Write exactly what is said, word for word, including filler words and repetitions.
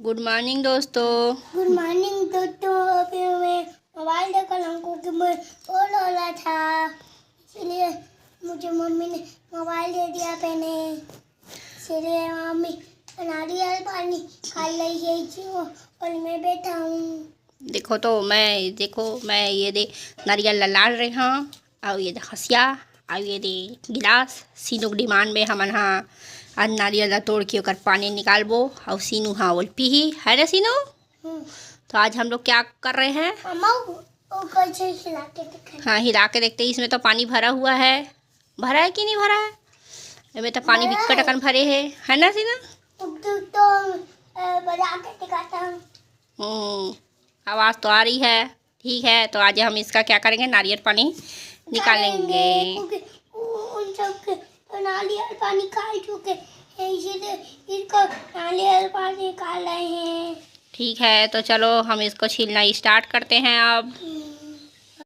गुड morning दोस्तों। गुड morning दोस्तों। अभी मैं मोबाइल देख रहा हूँ क्योंकि मैं ओला ओला था, इसलिए मुझे मम्मी ने मोबाइल दे दिया पहले, इसलिए मम्मी नारियल पानी खा रही है जी वो, और मैं बैठा हूँ। देखो तो मैं, देखो मैं ये दे नारियल ला लाड़ रहे हाँ, और ये दे हंसिया, और ये दे गिलास। सीनू के डिमांड में हमन हा आज नारियल ला तोड़ के ओकर पानी निकालबो, और सीनू हा ओल पीही, है ना सीनू? हम्म। तो आज हम लोग क्या कर रहे हैं? मम्मा वो कैसे हिला के दिखा? हाँ, हिला के देखते हैं। इसमें तो पानी भरा हुआ है, भरा है कि नहीं भरा है? एमे तो पानी बिक्कट अकन भरे है, है ना सीनू? तो, तो, तो अ, बजा के दिखाता हूँ। हम्म, आवाज़ तो आ रही है। ठीक है, तो आज हम इसका क्या करेंगे, नारियल पानी निकालेंगे। क्योंकि उ- उन सब के तो नारियल पानी खा चुके हैं, इसीलिए इसको नारियल पानी निकाल रहे हैं। ठीक है, तो चलो हम इसको छीलना स्टार्ट करते हैं अब।